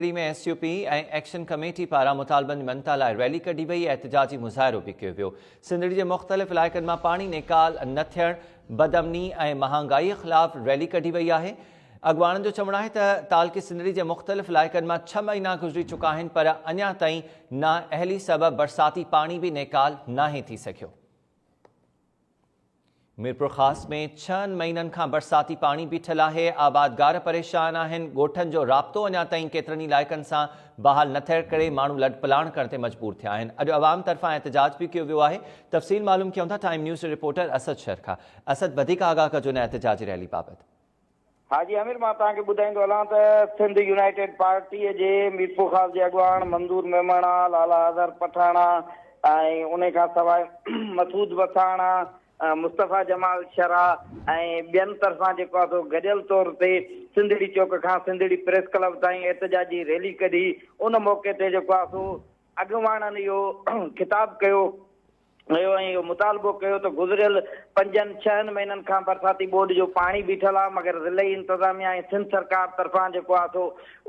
۾ S U P ۽ action committee پاران مطالبن جي مڃتا لاء ريلي ڪڍي وئي، احتجاجي مظاهرو به ڪيو ويو. سنڌڙي جي مختلف علائقن مان پاڻي نيڪال نه ٿيڻ، بدامني ۽ مهانگائي خلاف ريلي ڪڍي وئي آهي. اڳواڻن جو چوڻ آهي ته تعلقي سنڌڙي جي مختلف علائقن مان ڇهه مهينا گذري چڪا آهن پر اڃا تائين نااهلي سبب برساتي پاڻي به نيڪال ناهي ٿي سگهيو. ميرپورخاص ۾ ڇهن مهينن کان برساتي پاڻي بيٺل آهي، آبادگار پريشان آهن، ڳوٺن جو رابطو اڃا تائين ڪيترن ئي علائقن سان بحال نه ٿيڻ ڪري ماڻهو لڏپلاڻ ڪرڻ تي مجبور ٿيا آهن، اڄ عوام طرفان احتجاج به ڪيو ويو آهي، تفصيل معلوم ڪيون ٿا ٽائيم نيوز جي رپورٽر اسد شر کان، اسد وڌيڪ آگاهه ڪجو ان احتجاجي ريلي بابت. حاجي امير مان توهان کي ٻڌائيندو هلان ته سنڌ يونائيٽيڊ پارٽيء جي ميرپورخاص جي اڳواڻ منظور ميمڻ، لالا اظهر پٺاڻ ۽ انهي کان سواء مسعود وساڻ، مصطفيٰ جمال شرح ۽ ٻين طرفان جيڪو آهي سو گڏيل طور تي سنڌڙي چوڪ کان سنڌڙي پريس ڪلب تائين احتجاجي ريلي ڪڍي ان موقعي تي جيڪو آهي سو اڳواڻن اهو خطاب ڪيو ويو ۽ اهو مطالبو ڪيو ته گذريل پنجن ڇهن مهينن کان برساتي ٻوڏ جو پاڻي بيٺل آهي مگر ضلعي انتظاميا ۽ سنڌ سرڪار طرفان جيڪو آهي سو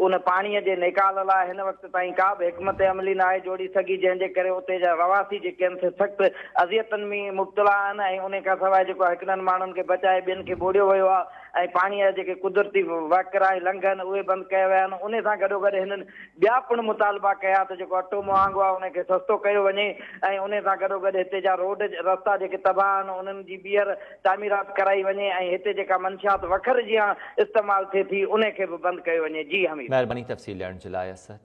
ان پاڻي جي نيڪال لاء هن وقت تائين ڪا به حڪمت عملي ناهي جوڙي سگهي جنهن جي ڪري اتي جا رهواسي جيڪي آهن سي سخت اذيتن ۾ مبتلا آهن ۽ انهي کان سواء جيڪو آهي هڪڙن ماڻهن کي بچائي ٻين کي ٻوڙيو ويو آهي ۽ پاڻي جا جيڪي قدرتي وهڪرا ۽ لنگهه آهن اهي بند ڪيا ويا آهن انهي سان گڏوگڏ هنن ٻيا پڻ مطالبا ڪيا ته جيڪو اٽو مهانگو آهي ان کي سستو ڪيو وڃي ۽ انهي سان گڏوگڏ هتي جا روڊ رستا جيڪي تباهه آهن انهن جي ٻيهر تعميرات ڪرائي وڃي ۽ هتي جيڪا منشيات وکر جيان استعمال ٿئي ٿي انهي کي به بند ڪيو وڃي جي حميد. مهرباني تفصيل ڏيڻ جي لاء اسد.